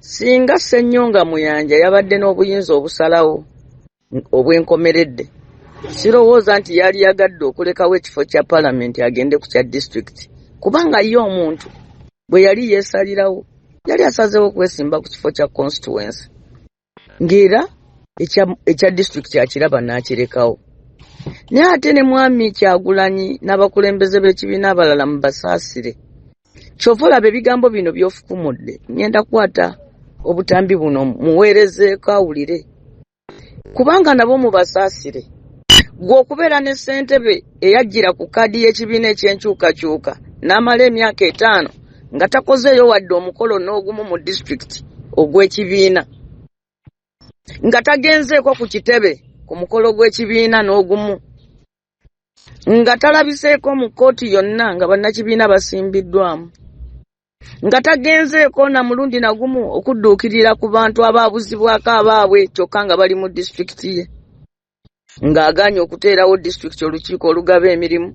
Singa Ssenyonga Muyanja yabadde n'obuyinza obusalawo obw'enkomeredde, sirowooza nti yaliyagadde okulekawo ekifo kya Palamenti agende ku kya disitulikiti kubanga ye omuntu bwe yali yeesalirawo yali asazeewo okwesimba ku kifo kya constituency ng'era ekya disitulikiti akiraba n'akirekawo. Naye ate ne Mwami Kyagulanyi n'abakulembeze b'ekibiina abalala mubasaasire. Ky'ova olaba ebigambo bino by'ofukumudde ngenda kukwata obutambi buno muweerezeeko awulire kubanga nabo mubasaasire. Ggwe okubeera ne ssentebe eyajjira ku kkaadi y'ekibiina eky'enkyukakyuka n'amala emyaka 5 nga takozeeyo wadde omukolo n'ogumu mu disitulikiti ogw'ekibiina, nga tagenzeeko ku kitebe ku mukolo gw'ekibiina n'ogumu, nga talabiseeko mu kkooti yonna nga bannakibiina basimbiddwamu, nga tagenzeeko na mulundi na gumu okudduukirira ku bantu abaabuzibwako abaabwe kyokka nga bali mu disitulikiti ye, ng'agaanye okuteerawo disitulikiti olukiiko olugaba emirimu,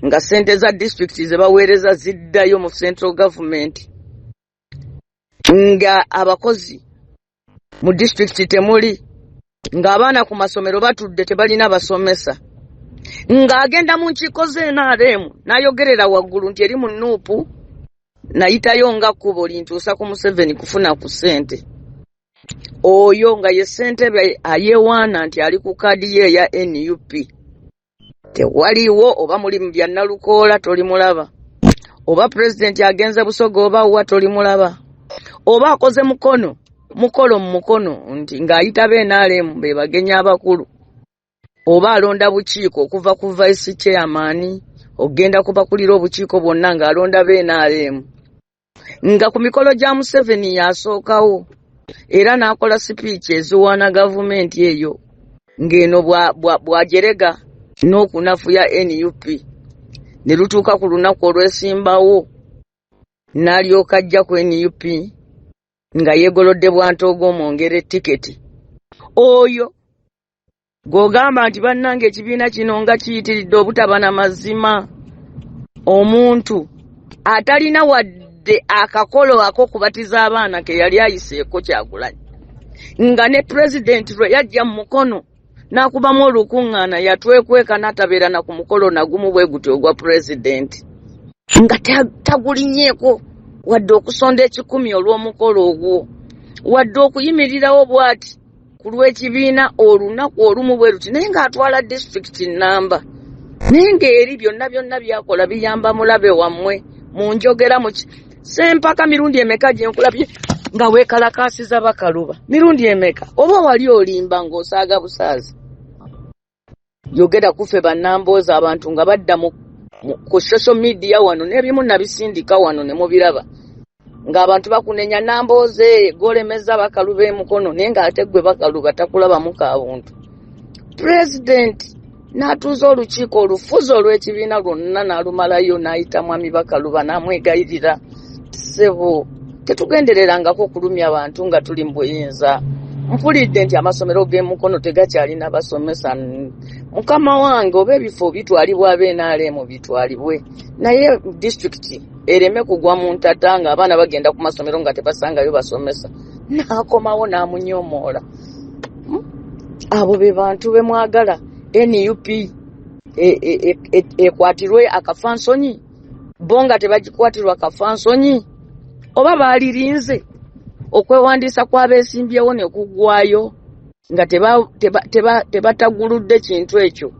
nga ssente za disitulikiti ze baweereza ziddayo mu central government, nga abakozi mu disitulikiti temuli, ng'abaana ku masomero batudde tebalina basomesa, ng'agenda mu nkiiko z'NRM n'ayogerera waggulu nti eri mu Nuupu nayitayo nga kkubo lintuusa ku Museveni kufuna ku ssente. Oyo nga ye ssentebe ayeewaana nti ali ku kaadi ye eya NUP. Tewaliwo oba muli mu bya Nalukoola tolimulaba, oba pulezidenti agenze Busoga oba wa tolimulaba, oba akoze mukono mukolo mu mukono nti ng'ayita ba NRM be bagenyi abakulu, oba alonda bukiiko okuva ku vice chairman okugenda ku bakulira obukiiko bwonna ng'alonda ba NRM, nga ku mikolo gya Museveni yasookawo era n'akola sipiiki eziwaana gavumenti eyo ng'eno bw'ajerega n'okunafuya NUP ne lutuuka ku lunaku olwesimbawo n'alyoka ajja ku NUP nga yeegolodde bwantoogo omwongere tiketi. Oyo gw'ogamba nti bannange ekibiina kino nga kiyitiridde obutaba na mazima, omuntu atalina wadde akakolo ak'okubatiza abaana ke yali ayiseeko Kyagulanyi, nga ne pulezidenti lwe yajja mu mukono n'akubamu olukuŋŋaana yatwekweka n'atabeera na ku mukolo nagumu bwe gutyo ogwa pulezidenti, nga tagulinyeeko wadde okusonda ekikumi olw'omukolo ogwo, wadde okuyimirirawo bw'ati ku lw'ekibiina olunaku olumu bwe luti, naye ng'atwala disitulikiti nnamba, naye ng'eri byonna byonna by'akola biyamba mulabe wammwe mu njogera mu Sempaka. Mirundi emeka gye nkulabye nga weekalakaasiza Bakaluba? Mirundi emeka? Oba wali olimba ng'osaaga busaazi? Yogera ku ffe bannamboozi, abantu nga badda ku social media wano n'ebimu nabisindika wano ne mubiraba ng'abantu bakunenya Nambooze golemeza Bakaluba emukono, naye ng'ate gwe Bakaluba takulabamu ka buntu. Pulezidenti n'atuuza olukiiko olufuzi olw'ekibiina lwonna n'alumalayo n'ayita Mwami Bakaluba n'amwegayirira, ssebo tetugendererangako okulumya abantu nga tuli mu buyinza, mpulidde nti amasomero g'emukono tegakyalina basomesa, mukama wange oba ebifo bitwalibwa aba NRM bitwalibwe, naye disitulikiti ereme kugwa mu ntata ng'abaana bagenda ku masomero nga tebasangayo basomesa. N'akomawo n'amunyomoola. Abo be bantu be mwagala NUP ekwatirwe akafansonyi, bo nga tebagikwatirwa kafansonyi? Oba baalirinze okwewandiisa kw'abeesimbyewo ne kuggwayo nga tebataguludde kintu ekyo?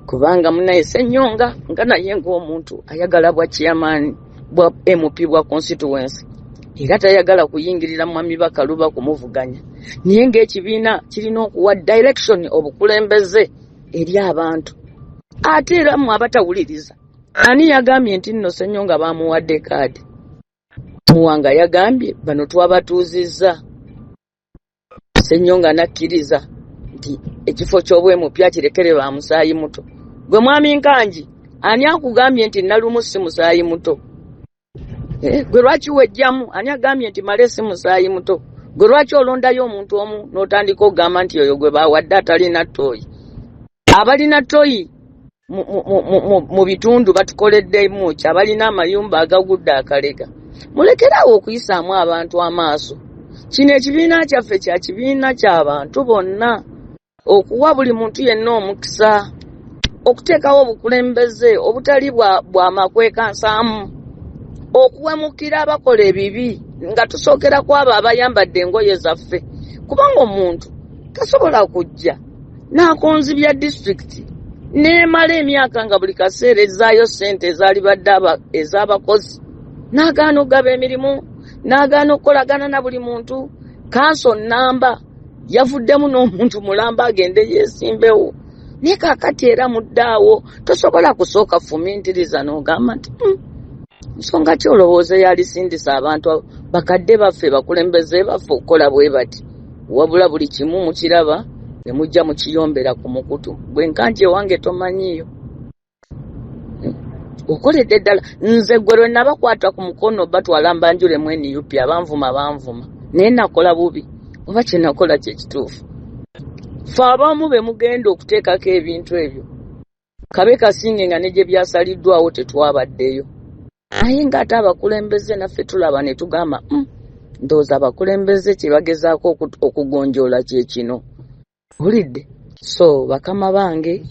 Kubanga munaye Ssenyonga nga naye ng'omuntu ayagala bwa chairman bwa MP bwa constituency, era tayagala kuyingirira Mwami Bakaluba kumuvuganya, naye ng'ekibiina kirina okuwa direction, obukulembeze eri abantu. Ate era mmwe abatawuliriza, ani yagambye nti nno Ssenyonga baamuwadde kaadi? Muwanga yagambye bano twabatuuzizza, Ssenyonga n'akkiriza nti ekifo ky'obwemupya kirekere ba musaayi muto. Gwe Mwami Nkangi, ani akugambye nti Nalumu si musaayi muto? Gwe lwaki wejjamu? Ani agambye nti Male si musaayi muto? Gwe lwaki olondayo omuntu omu n'otandika okugamba nti oyo gwe bawadde atalina ttooyi? Abalina ttoyi mu bitundu batukoleddemu ki? Abalina amayumba agagudde akalega. Mulekere awo okuyisaamu abantu amaaso. Kino ekibiina kyaffe kya kibiina ky'abantu bonna, okuwa buli muntu yenna omukisa okuteekawo obukulembeze obutali bwa makwekansaamu, okuwemukira abakola ebibi nga tusookera ku abo abayambadde engoye zaffe, kubanga omuntu tasobola kujja n'akonzibya disitulikiti n'emala emyaka nga buli kaseera ezzaayo ssente ezaalibadde ez'abakozi, n'agaana okugaba emirimu, n'agaana okukolagana na buli muntu. Kanso nnamba yavuddemu n'omuntu mulamba agende yeesimbewo, naye kaakati era muddaawo. Tosobola kusooka fumiintiriza n'ogamba nti, nsonga ki olowooza eyalisindisa abantu bakadde baffe, bakulembeze baffe okukola bwe bati?" Wabula buli kimu mukiraba ne mujja mukiyombera ku mukutu. Gwe Nkangi ewange tomanyiiyo okoledde ddala. Nze gwe lwe nabakwata ku mukono batwala mbanjulemu NUP, abanvuma banvuma, naye nakola bubi oba kye nakola kye kituufu? Fe abamu be mugenda okuteekako ebintu ebyo kabe kasinge nga ne gye byasaliddwawo tetwabaddeyo, naye ng'ate abakulembeze naffe tulaba ne tugamba, ndowooza abakulembeze kye bagezaako okugonjoola kye kino." Owulidde? So bakama bange.